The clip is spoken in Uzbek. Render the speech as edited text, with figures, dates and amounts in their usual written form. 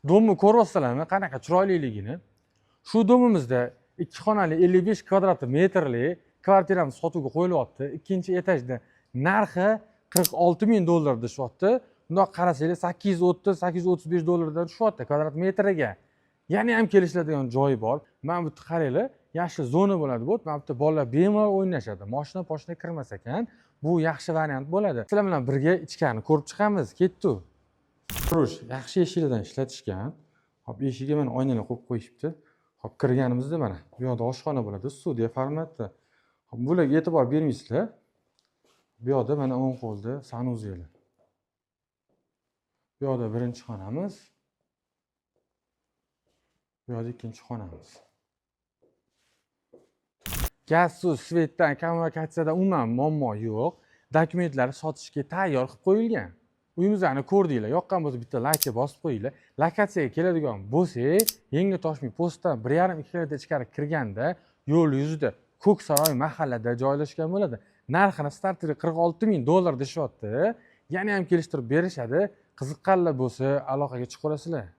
Дом ni ko'ryapsizlarmi, qanaqa chiroyliligini? Shu дом imizda ikki xonali, 55 kvadrat metrli kvartiramiz sotuvga qo'yilyapti. Ikkinchi etajda, narxi 46 000 dollar deyishyapti. Bundoq qarasanglar, 830, 835 dollardan tushyapti kvadrat metriga. Yana ham kelishiladigan joyi bor. Mana bu yerda qaranglar, yashil zona bo'ladi bu. Mana bu yerda bolalar bemalol o'ynashadi. Moshina poshina kirmas ekan. Bu yaxshi variant bo'ladi. Sizlar bilan birga ichkarini ko'rib chiqamiz. Ketdi. Xuruj yaxshi eshiklardan ishlatishgan. Hop, eshigiga mana oynalar qo'yib qo'yishibdi. Hop, kirganimizda mana bu yoqda oshxona bo'ladi, studiya formatda. Hop, bularga e'tibor bermaysizlar. Bu yoqda mana o'ng qo'lda санузел. Bu yoqda birinchi xonamiz. Bu yoqda ikkinchi xonamiz. Gaz, suv, свет dan, kommunikatsiyadan umuman muammo yo'q. Dokumentlar sotishga tayyor qilib qo'yilgan. Uyimizni ko'rdinglar. Yoqqan bo'lsa, bitta laykka bosib qo'yinglar. Lokatsiyaga keladigan bo'lsak, Yangi Toshmi postdan 1,5-2 kilometr ichkari kirganda, yo'l yuzida, Ko'ksaroy mahallada joylashgan bo'ladi. Narxini starteri 46 000 dollar deyishyapti. Yana ham kelishtirib berishadi. Qiziqqanlar bo'lsa, aloqaga chiqaverasizlar.